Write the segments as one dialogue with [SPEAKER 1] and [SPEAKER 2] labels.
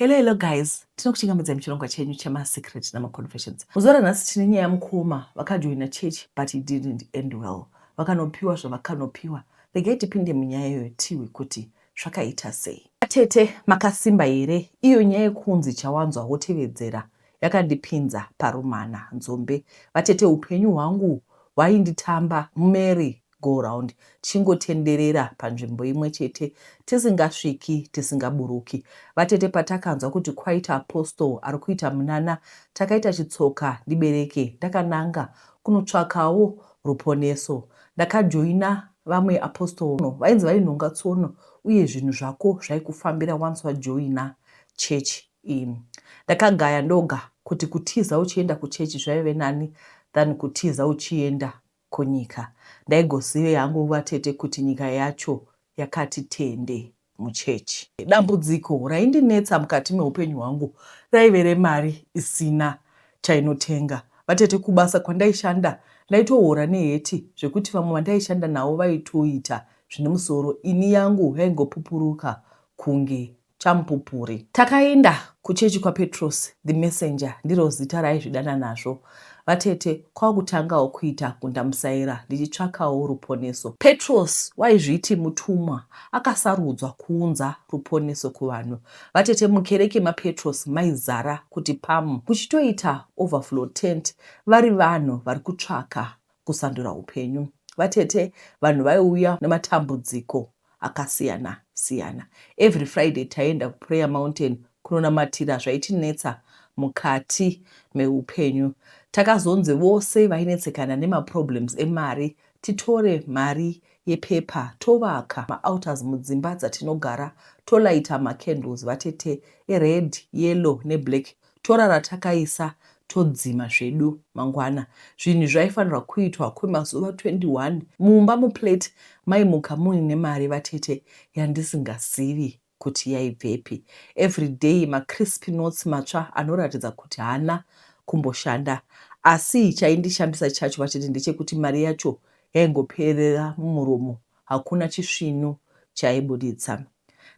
[SPEAKER 1] Hello hello guys, tinokuchingamidzai muchirongwa chenyu chema-secret nama-confessions. Muzuva ranhasi tine nyaya mukoma vakajoina church but it didn't end well. Vakanopiwa zvavakanopiwa. Regai tipinde munyaya iyoyo tihwe kuti zvakaita sei. Tete makasimba here? Iyo nyaya yekunzi chawanzwa wotevedzera yakandipinza parumana nzombe. Vatete upenyu hwangu hwainditamba mumerry go round tichingotenderera panzvimbo imwe chete tisingasviki tisingaburuki. Vatete patakanzwa kuti kwaita apostle ari kuita munana takaita chitsoka ndibereke ndakananga kunotsvakawo ruponeso. Ndakajoina vamwe apostle vainzi vainhonga tsono uye zvinhu zvako zvaikufambira once wajoina church iyi. Ndakagaya ndoga kuti kutiza uchienda kuchechi zvaive nani than kutiza uchienda kunyika. Ndaigozive hangu vatete kuti nyika yacho yakati tende muchechi. Dambudziko raindinetsa mukati meupenyu hwangu raive remari isina chainotenga. Vatete kubasa kwandaishanda ndaitohora neheti zvekuti vamwe vandaishanda navo vaitoita zvine musoro ini yangu yaingopupuruka kunge chamupupuri. Takaenda kuchechi kwaPetros the messenger ndiro zita raaizvidana nazvo vatete kwakutangawo kuita gundamusaira ndichitsvakawo ruponeso. Petros waizviti mutumwa akasarudzwa kuunza ruponeso kuvanhu. Vatete mukereke maPetros maizara kuti pamu kuchitoita overflow tent vari vanhu vari kutsvaka kusandura upenyu. Vatete vanhu vaiuya nematambudziko akasiyana siyana. Every Friday taienda kuPrayer Mountain kunonamatira zvaitinetsa mukati meupenyu. Takazonzi vose vainetsekana nemaproblems emari titore mari yepaper tovaka maaltars mudzimba dzatinogara tolaita macandles vatete ered, yellow neblack torara takaisa todzima zvedu mangwana. Zvinhu zvaifanirwa kuitwa kwemazuva 21. Mumba muplate maimuka muine mari vatete yandisingazivi kuti yaibvepi. Everyday macrisp notes matsva anoratidza kuti haana kumboshanda. Asi chaindishamisa chacho vatete ndechekuti mari yacho yaingoperera mumuromo hakuna chisvinu chaibuditsa.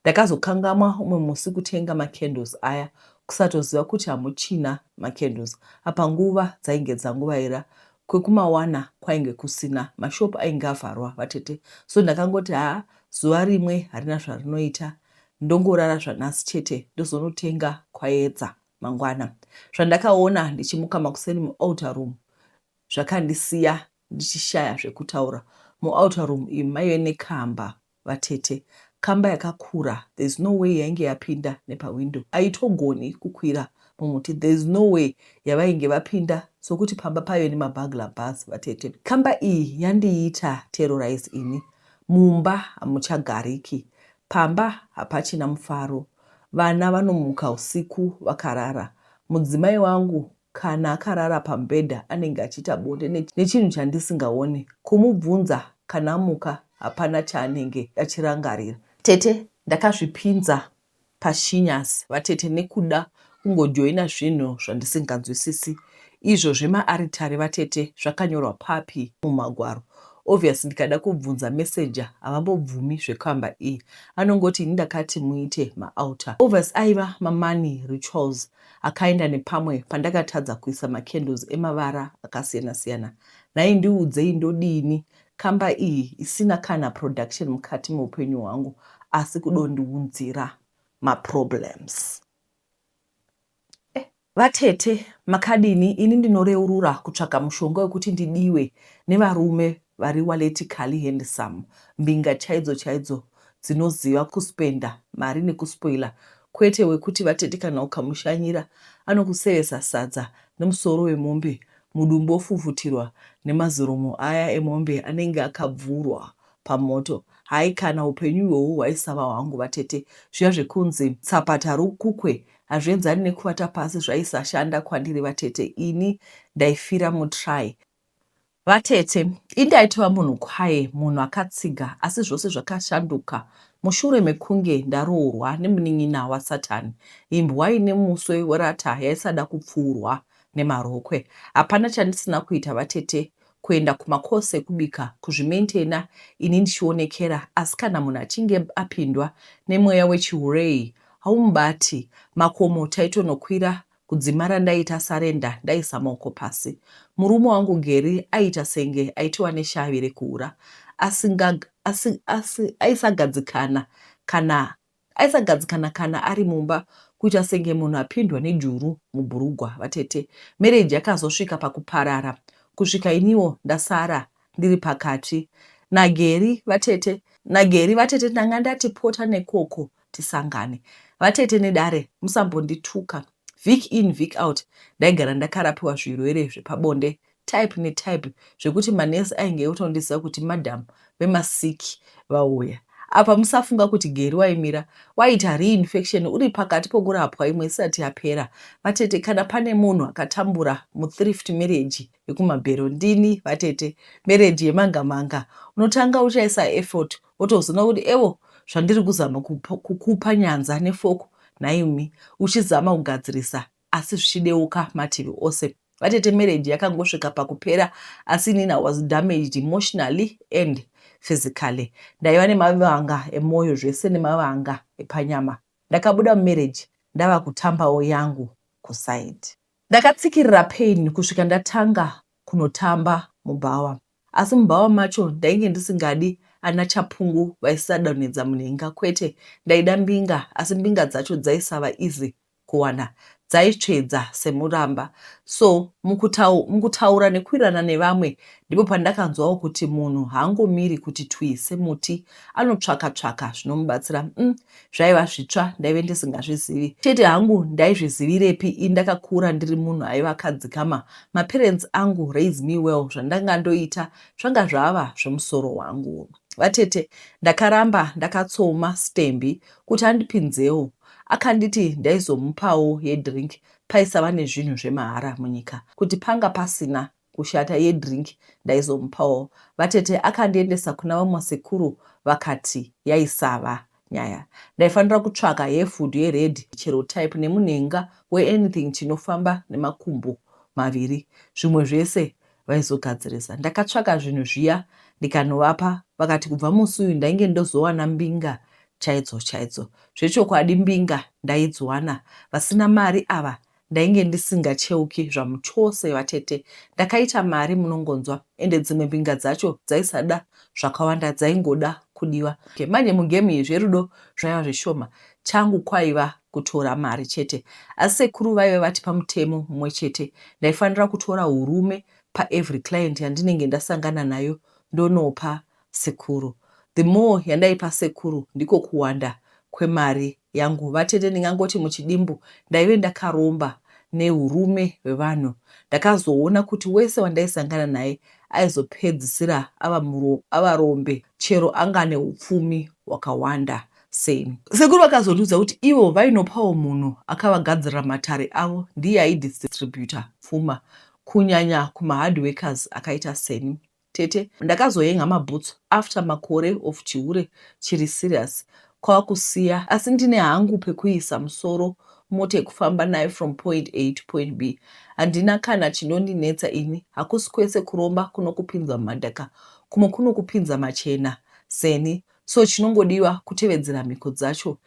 [SPEAKER 1] Ndakazokangamwa umwe musi kutenga macandles aya kusatoziva kuti hamuchina macandles apa nguva dzainge dzanguvaira kwekumawana kwainge kusina mashop ainge avharwa vatete so ndakangoti haa zuva rimwe harina zvarinoita ndongorara zvanhasi chete ndozonotenga kwaedza mangwana. Zvandakaona ndichimuka makuseni mualtar room zvakandisiya ndichishaya zvekutaura. Mualtar room iyi maive nekamba vatete. Kamba yakakura there's no way yainge yapinda nepawindow. Haitogoni kukwira mumuti there's no way yavainge vapinda sokuti pamba paive nemabaglar bars vatete. Kamba iyi yandiita terrorize ini. Mumba hamuchagariki. Pamba hapachina mufaro. Vana vanomuka usiku vakarara. Mudzimai wangu Kana akarara pamubhedha anenge achiita bonde nechinhu chandisingaone. Kumubvunza kana amuka hapana chaanenge achirangarira. Tete ndakazvipinza pashinyasi vatete nekuda kungojoina zvinhu zvandisinganzwisisi. Izvo zvemaaritari vatete zvakanyorwa papi mumagwaro? Obvious ndikada kubvunza messenger havambobvumi zvekamba iyi. Anongoti ini ndakati muite maaltar. Obvious aiva mamoney rituals Akaenda nepamwe pandakatadza kuisa macandles emavara akasiyana siyana. Nhai ndiudzei ndodini kamba iyi isina kana production mukati meupenyu hwangu asi kudondiunzira maproblems. Eh. Vatete makadini ini ndinoreurura kutsvaga mushonga wekuti ndidiwe nevarume vari waletically handsome mbinga chaidzo chaidzo dzinoziva kuspender mari nekuspoiler kwete wekuti vatete kana ukamushanyira anokusevesa sadza nemusoro wemombe mudumbu ofufutirwa nemaziromo aya emombe anenge akabvurwa pamoto hayi kana upenyu ihwohwo hwaisava hwangu vatete zviya zvekunzi tsapata rukukwe hazvienzani nekuvata pasi zvaisashanda kwandiri vatete ini ndaifira mutry Vatete, ini ndaitova munhu kwaye, munhu akatsiga asi zvose zvakashanduka mushure mekunge ndaroorwa nemunin'ina waSatani. Imbwa ine muswe werata yaisada kupfuurwa nemarokwe. Hapana chandisina kuita vatete, kuenda kumacourse ekubika, kuzvimaintainer ini ndichionekera asi kana munhu achinge apindwa nemweya wechihurei haumubati. Makomo taitonokwira kudzimara ndaita surrender ndaisa maoko pasi. Murume wangu Gary aiita senge aitiwa neshavi rekuhura. Asinga, asi, asi, aisagadzikana kana Aisagadzikana kana ari mumba kuita senge munhu apindwa nejuru mubhurugwa vatete. Marriage yakazosvika pakuparara kusvika iniwo ndasara ndiri pakati naGeri vatete. NaGeri vatete ndanga ndati pota nekoko tisangane. Vatete nedare musambondituka. Vhik in vhik out ndaigara ndakarapiwa zvirwere zvepabonde type netype zvekuti manurse ainge otondiziva kuti madam vemasick vauya. Apa musafunga kuti Gary waimira waita reinfection uri pakati pokurapwa imwe isati yapera. Vatete kana pane munhu akatambura muthrift marriage yekumabhero ndini vatete. Marriage yemanga manga unotanga uchaisa effort wotozoona kuti evo zvandiri kuzama kukupa nyanza nefoko nhaimi uchizama kugadzirisa asi zvichideuka mativi ose. Vatete marriage yakangosvika pakupera asi inini I was damaged emotionally and physically. Ndaiva nemavanga emoyo zvese nemavanga epanyama. Ndakabuda mumarriage ndava kutambawo yangu kuside. Ndakatsikirira pain kusvika ndatanga kunotamba mubhawa. Asi mubhawa macho ndainge ndisingadi ana Chapungu vaisadonhedza munhenga kwete. Ndaida mbinga asi mbinga dzacho dzaisava easy kuwana dzaitsvedza semuramba so mukutaura nekuwirirana nevamwe ndipo pandakanzwawo kuti munhu haangomiri kuti twii semuti anotsvaka tsvaka zvinomubatsira mm, zvaiva zvitsva ndaive ndisingazvizivi chete hangu ndaizvizivirepi ini ndakakura ndiri munhu aiva akadzikama maparents angu raise me well zvandanga ndoita zvanga zvava zvemusoro wangu vatete ndakaramba ndakatsoma stembi kuti andipinzewo Akanditi ndaizomupawo yedrink paisava nezvinhu zvemahara munyika kuti panga pasina kushata yedrink ndaizomupawo. Vatete akandiendesa kuna vamwe sekuru vakati yaisava nyaya ndaifanira kutsvaka hairfood yered chero type nemunhenga weanything chinofamba nemakumbo maviri zvimwe zvese vaizogadzirisa. Ndakatsvaka zvinhu zviya ndikanovapa vakati kubva musi uyu ndainge ndozowana mbinga chaidzo chaidzo. Zvechokwadi mbinga ndaidziwana vasina mari ava ndainge ndisingacheuki zvamuchose vatete. Ndakaita mari munongonzwa ende dzimwe mbinga dzacho dzaisada zvakawanda dzaingoda kudiwa. Manje mugame iyi zverudo zvaiva zvishoma changu kwaiva kutora mari chete. Asi sekuru vaive vatipa mutemo mumwe chete ndaifanira kutora hurume paevery client yandinenge ndasangana nayo ndonopa sekuru. The more yandaipa sekuru ndiko kuwanda kwemari yangu. Vatete ndingangoti muchidimbu ndaive ndakaromba nehurume hwevanhu. Ndakazoona kuti wese wandaisangana naye aizopedzisira ava rombe chero anga ane hupfumi hwakawanda sei. Sekuru vakazondiudza kuti ivo vainopawo munhu akavagadzirira matare avo ndiye aidistributer pfuma kunyanya kumahard workers akaita seni. Tete ndakazoyenga mabhutsu after makore of chihure chiri serious kwakusiya asi ndine hangu pekuisa musoro mota yekufamba nayo from point A to point B handina kana chinondinetsa ini hakusi kwese kuromba kunokupinza mumadhaka kumwe kunokupinza machena seni so chinongodiwa kutevedzera mhiko dzacho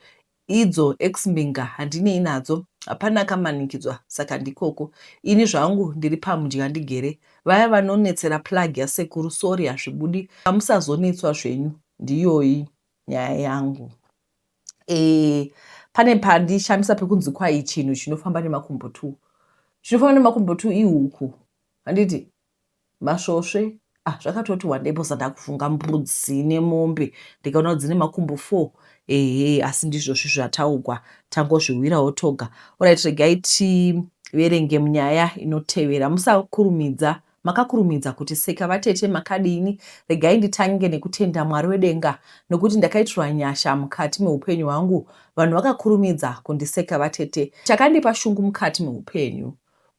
[SPEAKER 1] Idzo ex mbinga handinei nadzo hapana akamanikidzwa saka ndikoko. Ini zvangu ndiri pamudya ndigere. Vaya vanonetsera plug yasekuru sorry hazvibudi musazonetswa zvenyu ndiyoyi nyaya yangu. Eh, pane pandishamisa pekunzi kwai chinhu chinofamba nemakumbo two. Chinofamba nemakumbo two ihuku handiti? Masvosve ah zvakatoti wandei because ndakufunga mbudzi nemombe ndikaona kuti dzine makumbo four ehe asi ndizvozvi zvataugwa tangozviwirawo toga. Alright regai tiverenge munyaya inotevera musakurumidza makakurumidza kutiseka vatete makadini regai nditange nekutenda Mwari wedenga nokuti ndakaitirwa nyasha mukati meupenyu hwangu vanhu vakakurumidza kundiseka vatete chakandipa shungu mukati meupenyu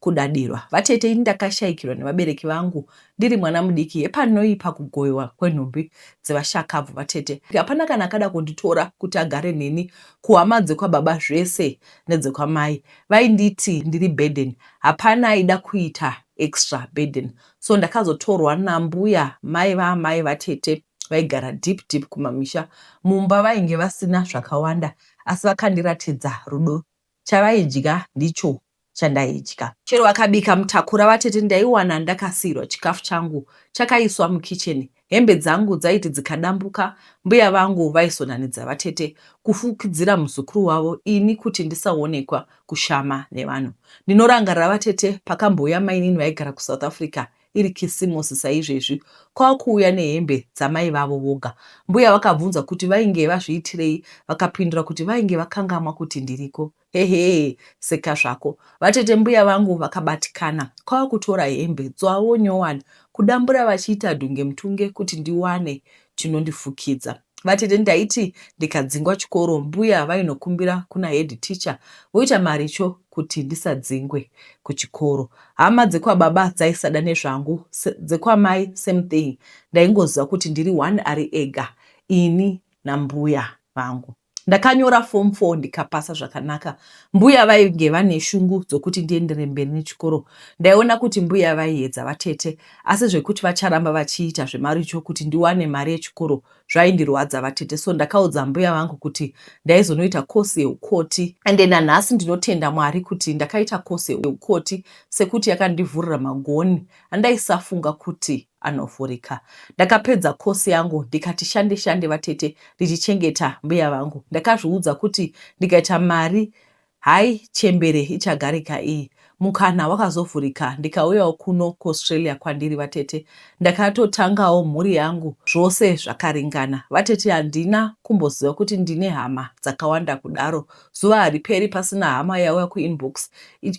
[SPEAKER 1] Kudadirwa. Vatete ini ndakashaikirwa nevabereki vangu ndiri mwana mudiki hepanoi pakugoiwa kwenhumbi dzevashakabvu vatete. Hapana kana akada kunditora kuti agare neni kuhama dzekwababa zvese nedzekwamai vainditi ndiri burden hapana aida kuita extra burden so ndakazotorwa nambuya mai vaamai vatete vaigara deep deep kumamisha mumba vainge vasina zvakawanda. asi vakandiratidza rudo. Chavaidya ndicho chandaidya. Chero vakabika mutakura vatete ndaiwana ndakasiirwa chikafu changu chakaiswa mukicheni. Hembe dzangu dzaiti dzikadambuka mbuya vangu vaisonanidza vatete kufukidzira muzukuru wavo ini kuti ndisaonekwa kushama nevanhu. Ndinorangarira vatete pakambouya mainini vaigara kuSouth Africa iri kisimusi saizvezvi kwakuuya nehembe dzamai vavo voga. Mbuya vakabvunza kuti vainge vazviitirei vakapindura kuti vainge vakangamwa kuti ndiriko. Hehee seka zvako. Vatete mbuya vangu vakabatikana kwava kutora hembe dzwavo nyowani kudambura vachiita dhungemutunge kuti ndiwane chinondifukidza. Vatete ndaiti ndikadzingwa chikoro mbuya vainokumbira kuna head teacher voita maricho kuti ndisadzingwe kuchikoro. Hama dzekwababa dzaisada nezvangu dzekwamai same thing ndaingoziva kuti ndiri one ari ega ini nambuya vangu. Ndakanyora form 4 ndikapasa zvakanaka. Mbuya vainge vane shungu dzokuti ndiendere mberi nechikoro. Ndaiona kuti mbuya vaiedza vatete asi zvekuti vacharamba vachiita zvemaricho kuti ndiwane mari yechikoro zvaindirwadza vatete so ndakaudza mbuya vangu kuti ndaizonoita kosi yeukoti. Ende nanhasi ndinotenda Mwari kuti ndakaita kosi yeukoti sekuti yakandivhurira magonhi andaisafunga kuti anovhurika. Ndakapedza course yangu ndikati shande shande vatete ndichichengeta mbuya vangu. Ndakazviudza kuti ndikaita mari hayi chembere ichagarika iyi. Mukana wakazovhurika ndikauyawo kuno kuAustralia kwandiri vatete. Ndakatotangawo mhuri yangu zvose zvakaringana. Vatete handina kumboziva kuti ndine hama dzakawanda kudaro. Zuva hariperi pasina hama yauya kuinbox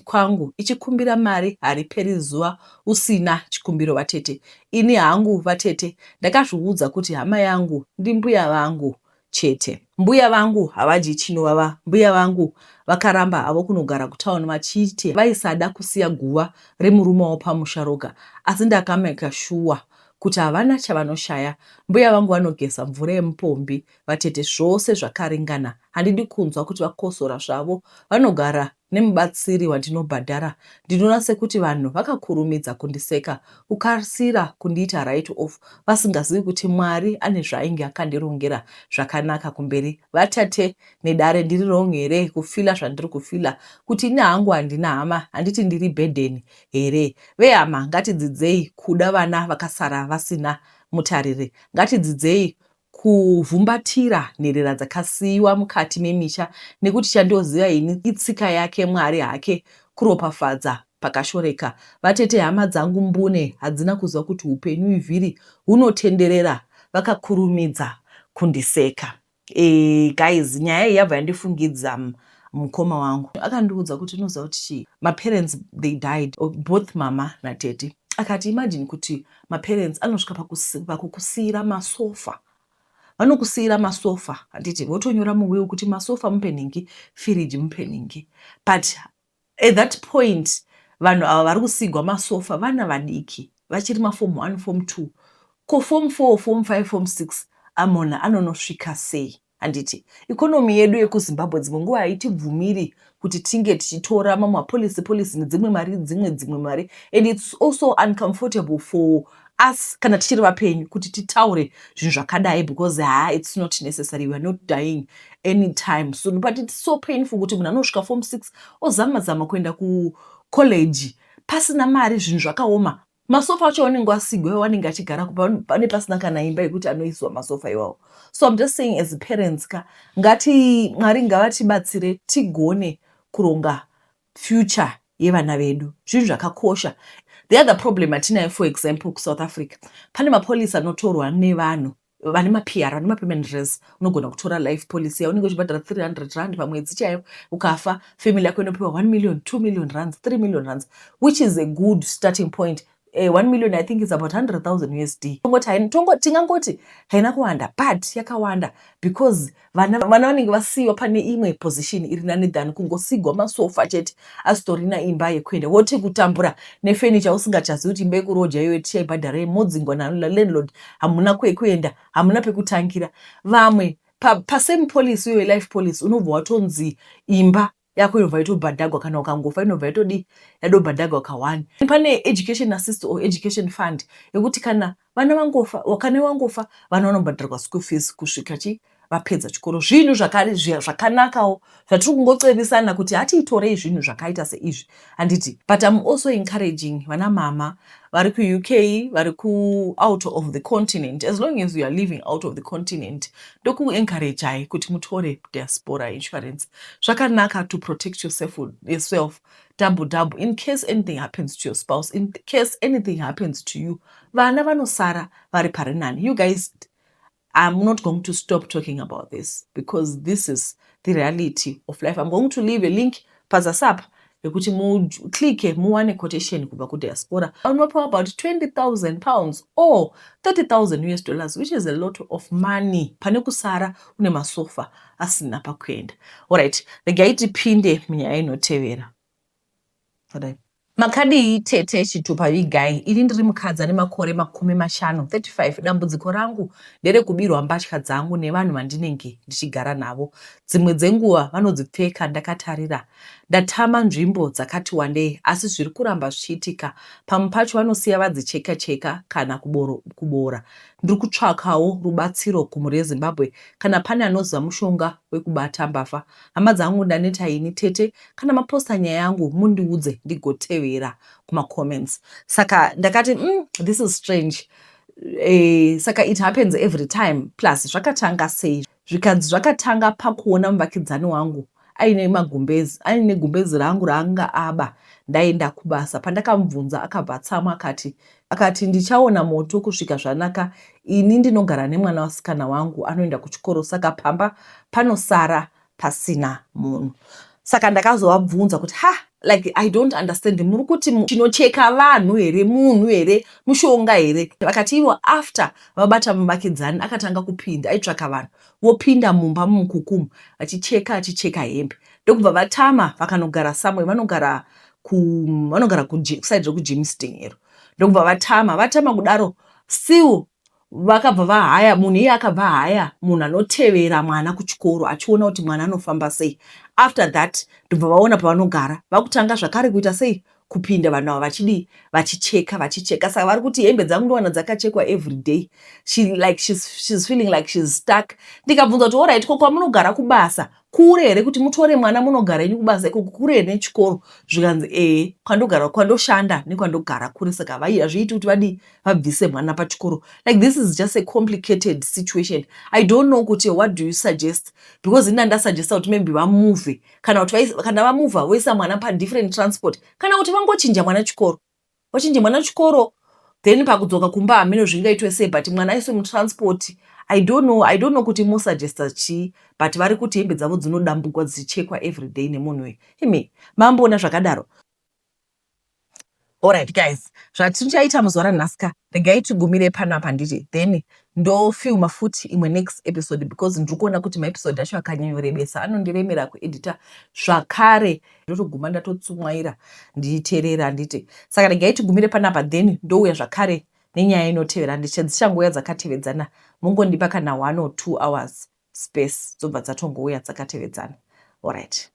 [SPEAKER 1] kwangu ichikumbira mari hariperi zuva usina chikumbiro vatete. Ini hangu vatete ndakazviudza kuti hama yangu ndimbuya vangu chete. Mbuya vangu havadyi chinovava. Mbuya vangu vakaramba havo kunogara kutown vachiti vaisada kusiya guva remurume wavo pamusha roga asi ndakameka shuwa kuti havana chavanoshaya. Mbuya vangu vanogeza mvura yemupombi vatete zvose zvakaringana handidi kunzwa kuti vakosora zvavo vanogara nemubatsiri wandinobhadhara ndinoona sekuti vanhu vakakurumidza kundiseka kukasira kundiita write off vasingazivi kuti Mwari ane zvaainge akandirongera zvakanaka kumberi vatate nedare ndiri wrong here kufila zvandiri kufila kuti ini hangu handina hama handiti ndiri burden here vehama ngatidzidzei kuda vana vakasara vasina mutariri ngatidzidzei kuvhumbatira nherera dzakasiiwa mukati memisha nekuti chandoziva ini itsika yake Mwari hake kuropafadza pakashoreka. Vatete hama dzangu mbune hadzina kuziva kuti hupenyu ivhiri hunotenderera vakakurumidza kundiseka. Eh, guys nyaya iyi yabva yandifungidza mukoma wangu akandiudza kuti unoziva kuti chii maparents they died both mama natete akati imagine kuti maparents anosvika pakukusiyira masofa vanokusiyira masofa handiti votonyora muwill kuti masofa mupe nhingi firiji mupe nhingi but at that point vanhu ava vari kusigwa masofa vana vadiki vachiri maform 1 form 2 ko form 4 form 5 form 6 amona anonosvika sei handiti economy yedu yekuZimbabwe dzimwe nguva haitibvumiri kuti tinge tichitora mamwe mapolicy policy nedzimwe mari dzimwe dzimwe mari and it's also uncomfortable for us kana tichiri vapenyu kuti titaure zvinhu zvakadai because ha it's not necessary we are not dying anytime soon but it's so painful kuti munhu anosvika form 6 ozama zama kuenda kucollege pasina mari zvinhu zvakaoma masofa acho anenge asigwa iwo anenge achigara pane pasina kana imba yekuti anoiswa masofa iwawo so I'm just saying as parents ka ngati Mwari ngavatibatsire tigone kuronga future yevana vedu zvinhu zvakakosha the other problem atinayo for example kuSouth Africa pane mapolicy anotorwa nevanhu vane maPR vane mapermanent res unogona kutora life policy yaunenge uchibhadhara 300 rand pamwedzi chaiyo ukafa family yako inopiwa 1 million 2 million rands 3 million rands which is a good starting point 1 million I think is about 100,000 USD tingangoti haina kuwanda but yakawanda because vana vanenge vasiyiwa pane imwe position iri nani than kungosigwa masofa chete asitorina imba yekuenda woti kutambura nefurniture usingachazivi kuti imba yekuroja iyoyo tichaibhadharei modzingwa nalandlord hamuna kwekuenda hamuna pekutangira vamwe pasame policy iyoyo life policy unobva watonzi imba yako inobva itobhadhagwa kana ukangofa inobva itodi yadobhadhagwa ka1 pane education assist or education fund yekuti kana vana vangofa kana wangofa vana vanobhadharwa school fees kusvika chi Vapedza chikoro. Zvinhu zvakanakawo zvatiri kungocevisana kuti hatiitorei zvinhu zvakaita seizvi, handiti? But I'm also encouraging vana mama vari kuUK, vari kuout of the continent. As long as you are living out of the continent, ndokuencouragei kuti mutore diaspora insurance. Zvakanaka to protect yourself double double in case anything happens to your spouse, in case anything happens to you, vana vanosara vari parinani. You guys, I'm not going to stop talking about this because this is the reality of life. I'm going to leave a link pazasi apa yekuti muclicke muwane quotation kubva kudiaspora. Unopiwa about £20,000 or US$30,000, which is a lot of money, pane kusara une masofa asina pakuenda. Alright, regai tipinde munyaya inotevera. Makadii tete Chitupa Vigai? Ini ndiri mukadzi ane makore 50, 35. Dambudziko rangu nderekubirwa mbatya dzangu nevanhu vandinenge ndichigara navo. Dzimwe dzenguva vanodzipfeka ndakatarira. Ndatama nzvimbo dzakati wandei, asi zviri kuramba zvichiitika. Pamwe pacho vanosiya vadzicheka cheka kana kuboora. Ndiri kutsvakawo rubatsiro kumhuri yeZimbabwe kana pane anoziva mushonga wekubata mbavha. Hama dzangu, ndaneta ini. Tete, kana maposta nyaya yangu mundiudze ndigotevera kumacomments. Saka ndakati, this is strange." Saka it happens every time. Plus zvakatanga sei? Zvikanzi zvakatanga pakuona muvakidzani wangu aine magumbezi, aine gumbezi rangu raanga aba ndaenda kubasa. Pandakamubvunza akabva tsamwa, akati, "Ndichaona moto kusvika zvanaka." Ini ndinogara nemwana wasikana wangu anoenda kuchikoro, saka pamba panosara pasina munhu. Saka ndakazovabvunza kuti, "Ha, like, I don't understand, muri kuti chinocheka vanhu here, munhu here, mushonga here?" Vakati ivo after vabata muvakidzani akatanga kupinda, aitsvaka vanhu vopinda mumba mumukukumu achicheka achicheka hembe, ndokubva vatama vakanogara somewhere. Vanogara kuside rekuGermiston iro. Ndokubva vatama. Vatama kudaro, still vakabva vahaya munhu iye, akabva haya munhu anotevera mwana kuchikoro achiona kuti mwana anofamba sei. After that ndobva vaona pavanogara vakutanga zvakare kuita sei, kupinda vanhu ava vachidii, vachicheka vachicheka. Saka vari kuti, "Hembe dzangu ndowana dzakachekwa every day." She, like, she's feeling like she's stuck. Ndikabvunza kuti, "Alright, ko kwamunogara kubasa kure here kuti mutore mwana munogara inyu kubasa ikoko, kure here nechikoro?" Zvikanzi, "Ehe, kwandogara, kwandoshanda nekwandogara kure, saka hazviiti kuti vadii, vabvise mwana pachikoro." Like, this is just a complicated situation. I don't know kuti what do you suggest, because ina ndasuggesta kuti maybe vamove, kana kuti kana vamuvha voisa mwana padifferent transport, kana kuti vangochinja mwana chikoro, vachinje mwana chikoro, then pakudzoka kumba hameno zvingaitwe sei, but mwana aiswe mutransport. I don't know, I don't know kuti musuggesta chii, but vari kuti hembe dzavo dzinodambugwa dzichichekwa every day nemunhu uyu. Imi mamboona zvakadaro? Alright guys, zvatichaita muzuva ranhasi ka, regai tigumire panapa, nditi then ndofilma futi imwe next episode, because ndiri kuona kuti maepisode acho akanyanyorebesa anondiremera kuedita zvakare, ndotoguma ndatotsumwaira ndichiteerera, handiti? Saka regai tigumire panapa, then ndouya zvakare nenyaya inotevera. Dzichangouya dzakatevedzana, mungondipa kana 1 or 2 hours space, dzobva dzatongouya dzakatevedzana. Alright.